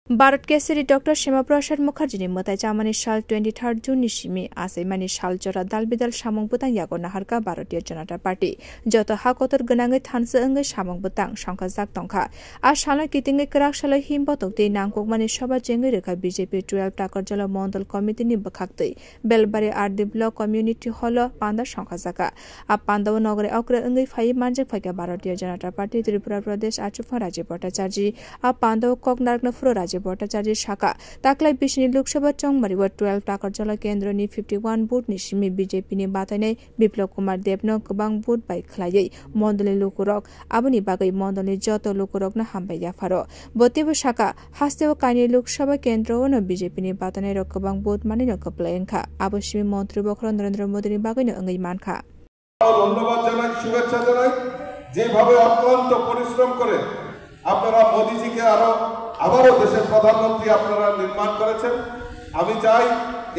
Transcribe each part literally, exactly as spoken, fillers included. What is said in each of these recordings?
Bharat Keshari Doctor Shyama Prasad Mukherjee ni mwtai chamani sal twenty third June ni simi achaimani sal jora dal bidal samung bwtang yago naharkha Bharatiya Janata Party. Joto ha kotor gwnangwi thansa wngwi samung bwtang songkhajak tongkha. A salno kitingwi kwrak salo himbotok tei nangkukmani soba chengwi rwkha B J P twelve Takarjala Mondol Committee ni bwkhaktwi. Belbari R D Block Community Hall o panda songkhajaka. A panda o nogre okre wngwi phaiwi manjak phaikha Bharatiya Janata Party Tripura Pradesh achukphang Rajiv Bhattacharjee. A panda o kok narwkna phuru Rajiv Bhattacharjee saka, taklai bisini Lok Sabha chongmari o twelve Takarjala kendro ni fifty one booth ni simi B J P ni batainai Biplab Kumar Deb no kwbang booth bai khwlaiwi mondol ni lukurok, aboni bagwi mondol ni joto lukurok no hambai yapharo. Bo teibo saka, hasteo kainwi Lok Sabha kendro o no B J P ni batainai rok kwbang booth manwi no kwplai wngkha. Abo simi montri bokhorok Narendra Modi ni bagwi no wngwi mankha. ধন্যবাদ জানাই, শুভেচ্ছা জানাই। যেভাবে অক্লান্ত পরিশ্রম করে আপনারা মোদিজিকে আরো, আবারও দেশের প্রধানমন্ত্রী আপনারা নির্মাণ করেছেন, আমি চাই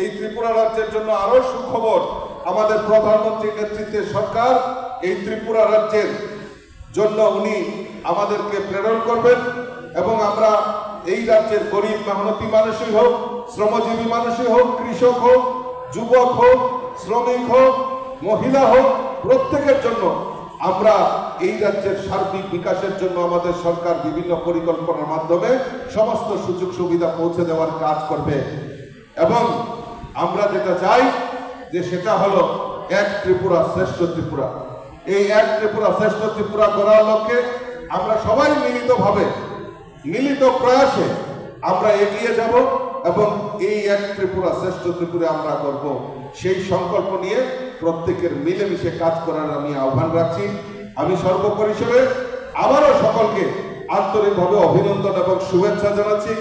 এই ত্রিপুরা রাজ্যের জন্য আরো সুখবর। আমাদের প্রধানমন্ত্রীর নেতৃত্বে সরকার এই ত্রিপুরা রাজ্যের জন্য উনি আমাদেরকে প্রেরণ করবেন এবং আমরা এই রাজ্যের গরিব মেহনতি মানুষই হোক, শ্রমজীবী মানুষই হোক, কৃষক হোক, যুবক হোক, শ্রমিক হোক, মহিলা হোক, প্রত্যেকের জন্য আমরা এই রাজ্যের সার্বিক বিকাশের জন্য আমাদের সরকার বিভিন্ন পরিকল্পনার মাধ্যমে সমস্ত সুযোগ সুবিধা পৌঁছে দেওয়ার কাজ করবে। এবং আমরা যেটা চাই যে সেটা হলো এক ত্রিপুরা শ্রেষ্ঠ ত্রিপুরা। এই এক ত্রিপুরা শ্রেষ্ঠ ত্রিপুরা করার লক্ষ্যে আমরা সবাই মিলিতভাবে, মিলিত প্রয়াসে আমরা এগিয়ে যাব এবং এই এক ত্রিপুরা শ্রেষ্ঠ ত্রিপুরা আমরা করব। সেই সংকল্প নিয়ে প্রত্যেকের মিলেমিশে কাজ করার আমি আহ্বান রাখছি। আমি সর্বপরিসরে আবারও সকলকে আন্তরিকভাবে অভিনন্দন এবং শুভেচ্ছা জানাচ্ছি।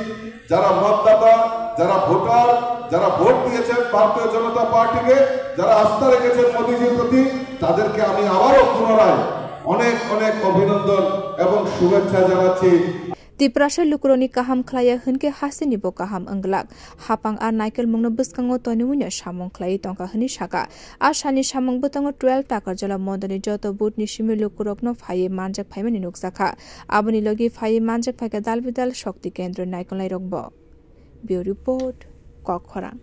যারা মতদাতা, যারা ভোটার, যারা ভোট দিয়েছেন ভারতীয় জনতা পার্টিকে, যারা আস্থা রেখেছেন মোদিজির প্রতি, তাদেরকে আমি আবারও পুনরায় অনেক অনেক অভিনন্দন এবং শুভেচ্ছা জানাচ্ছি। Tiprasa lukurokni kaham khlaiya hwnkhe hasteni bo kaham wngglak. Hapang a naikolmungno bwskango tonwi no samung khlaiwi tongkha hwnwi sakha. A salni samung bwtango twelve Takarjala mondolni joto boothni simi lukurokno phaiwi manjak phaimani nukjakha. Aboni logi phaiwi manjak phaikha dal bidal shokti kendro naikolnairokbo. Bureau Report, Kokkhorang.